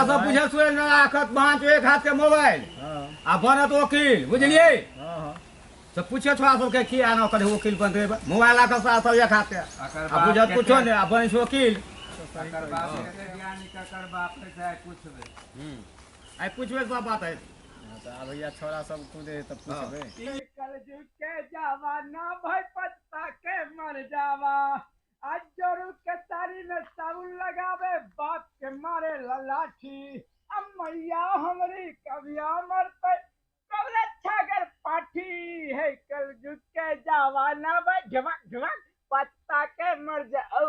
छोड़ा सब बुझे सुने न राखत बाँच एक हाथ के मोबाइल आ बनत वकील बुझलिए। तो पूछे छोड़ा सबके की आना करे वकील बनते मोबाइल राखत सारा सब एक हाथ के आ बुझत कुछो ने आ बनै छै वकील। एकर बाप के ज्ञान एकर बाप के चाहे पूछबे आइ पूछबे सब बात है। त आब भैया छोड़ा सब कूदे तब पूछबे। कलयुग के जावा ना भाई पत्ता के मर जावा आज जोरू के तारी में साबुन लगावे बाप के मारे लाठी अब मैया हमरी कभिया मरते कब छागर पाठी है। कलयुग के जावा ना भाई झमक झमक पत्ता के मर जा। ओ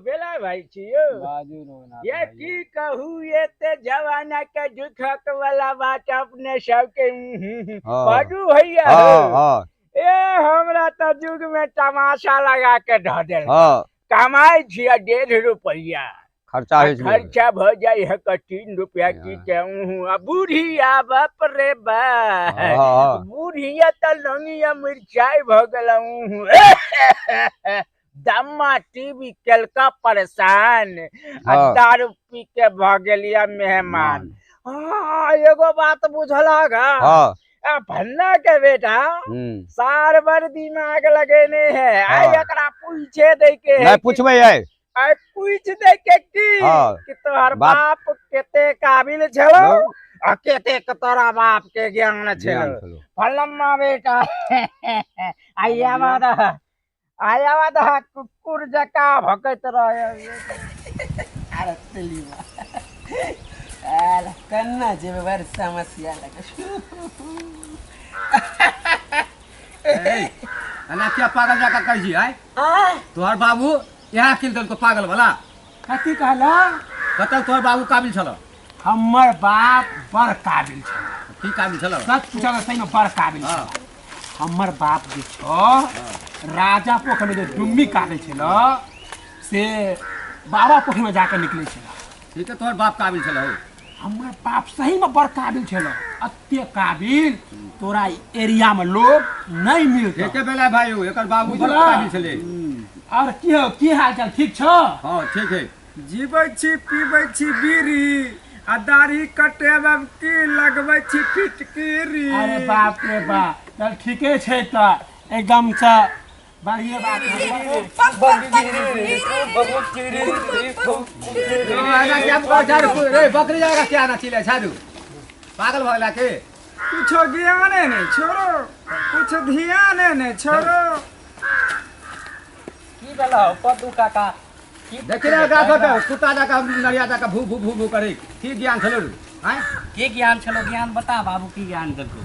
बेला भाई छियो ये की कहू ये ते जवाना के दुखक वाला बात अपने सबके बाजू भैया। ए हमरा त युग में तमाशा लगा के धऽ देल। कमाई छियै 1.5 रुपया खर्चा होइ छै खर्चा भ जाइ है 3 रुपया की के। आ बुढ़िया बाप रे बा बुढ़िया त लंगिया मिरचाई भ गेल। दम्मा टीवी केलका परेशान आ दारू पी के भ गेलिया मेहमान। एगो बात बुझलक आ भन्ना के बेटा सार बर दिमाग लगेने है। आई एकरा पूछे दे के नहीं पूछबे आई आई पूछ दे के की तोहर बाप केते काबिल छलो आ केते तोरा बाप के ज्ञान छलो। फलम्मा बेटा आया दा कुकुर जका भकैत रहे। अरे तेलीमा अरे कन्ना जेबे बड़ समस्या लगे। ए क्या पागल जका कहै छी आइ तोहर बाबू यहाँ किल देलको पागल वाला। कथी कहला कतौ तोहर बाबू काबिल छल? हमर बाप बड़ काबिल छल। की काबिल छल? सच पूछल सही में बड़ काबिल छल। हमर बाप जे छो राजा पोखर में जे डुम्मी काटै छल से बाबा पोखर में जाके निकलै छल। ठीक है तोहर बाप काबिल छल। हमर बाप सही में बड़ काबिल छल। अते काबिल तोरा एरिया में लोग नहीं मिलत। ठीक है बेला भाई एकर बाबू बड़ काबिल छले। और की हो की हाल चाल ठीक छो? हां ठीक है। जीबै छी पीबै छी बीड़ी आ दाढ़ी कटेबै की लगबै छी फिटकिरी। अरे बाप रे बाप चल ठीके छै त एकदम से बढ़िया बात है। बकरी जाएगा क्या ना चिल्ला झाड़ू पागल भ गेला के कुछो ज्ञाने नहीं छोड़ो कुछ ध्यान नहीं छोड़ो। की भेल हौ पदू काका? देखि रे गाछ पे कुत्ता जाका नरिया जाका भू भू भू भू करे की ज्ञान छलो रे? आँय की ज्ञान छलो? ज्ञान बता बाबू की ज्ञान देलको?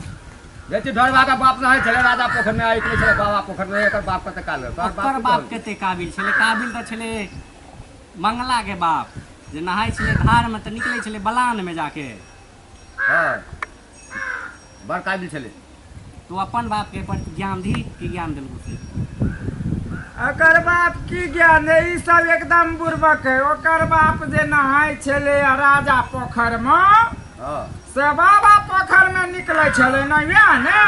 जैसे ढोरबा का बाप न छले राजा पोखर में आइ छले बाबा पोखर में एकर बाप कते काल तोहर बाप कते काबिल छले? काबिल त छले मंगला के बाप जे नहाय छले धार में त निकले छले बलान में जाके। हां बड़ काबिल छले। तू अपन बाप के पर ज्ञान दी की ज्ञान देलको से? ओकर बाप की ज्ञान है ई सब एकदम बुड़बक है। ओकर बाप जे नहाय छले राजा पोखर में से बाबा पोखर में निकले छले न वएह ने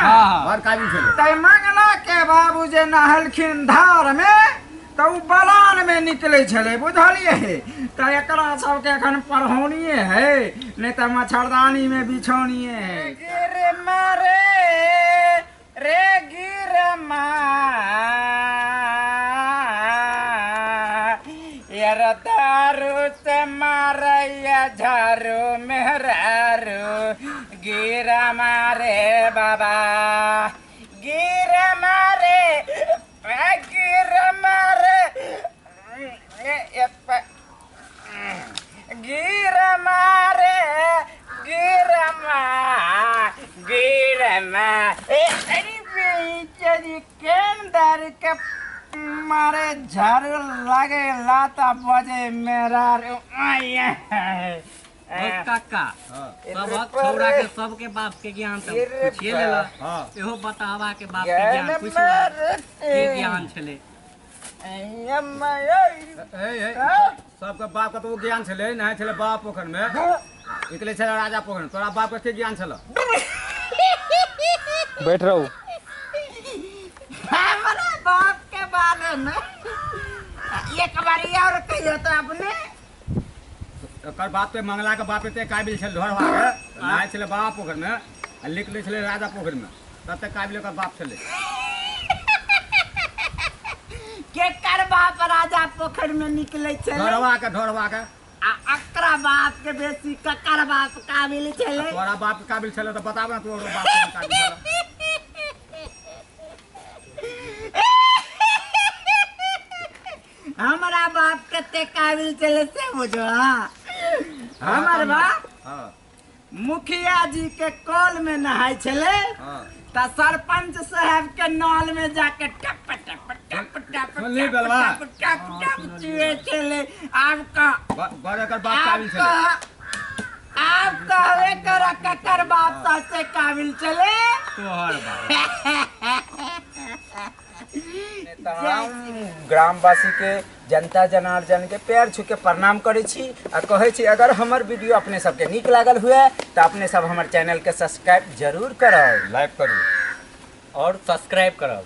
बड़ काबिल छले। तै मंगला के बाबू जे नहलखिन धार में त उ बलान में निकले छले बुझलिए। त एकरा सबके एखन पढ़ौनिए है नहीं त मच्छरदानी में बिछौनिए है। गिर मारे रे गिर यार दारू से मारैया झारू मेहरारू गिरा मारे बाबा गिरा मारे गिरा मारे गिरा मारे गिरा गिरा अरे बेचारी केन दारू के मारे झाड़ू लागे लाता बजे मेरा काका सबक छौड़ा के सबके बाप के ज्ञान त पूछिए लेला। एहो बतावा के बाप के ज्ञान पूछ की ज्ञान छले? सबके बाप के तो ज्ञान छले नहाय छले बाबा पोखर में निकले छले राजा पोखर में। तोरा बाप के की ज्ञान छल? बैठ रहू। हमरा बाप के बारे में एक बारी और कहियो तो अपने। ओकर बाप के मंगला के बाप एते काबिल छल ढोरवा के, नहाय छलै बाबा पोखरि में आ निकलै छलै राजा पोखरि में, तते काबिल ओकर बाप छलै। केकर बाप राजा पोखरि में निकलै छलै? ढोरवा के, ढोरवा के। आ अकरा बाप के बेसी ककर बाप काबिल छलै? तोरा बाप के काबिल छलै तऽ बताब ने, तोरो बाप के काबिल छलै। हमरा बाप कते काबिल छलै से बुझो। हमर बाप मुखिया जी के कल में नहाय छलै तऽ सरपंच साहब के नल में जाके टप टप टप टप सुनली बेलवा? टप टप टप चुए छलै। आब कह, बड़ एकर बाप आब काबिल छलै। कह, आब कहबे कर, ककर बाप सबसे काबिल छलै? तोहर बाप। तमाम ग्रामवासी के, जनता जनार्दन के पैर छू के प्रणाम करै छी आ कहै छी, अगर हमर वीडियो अपने सबके नीक लागल हुए तऽ अपने सब हमर चैनल के सब्सक्राइब जरूर करब, लाइक करू और सब्सक्राइब करब।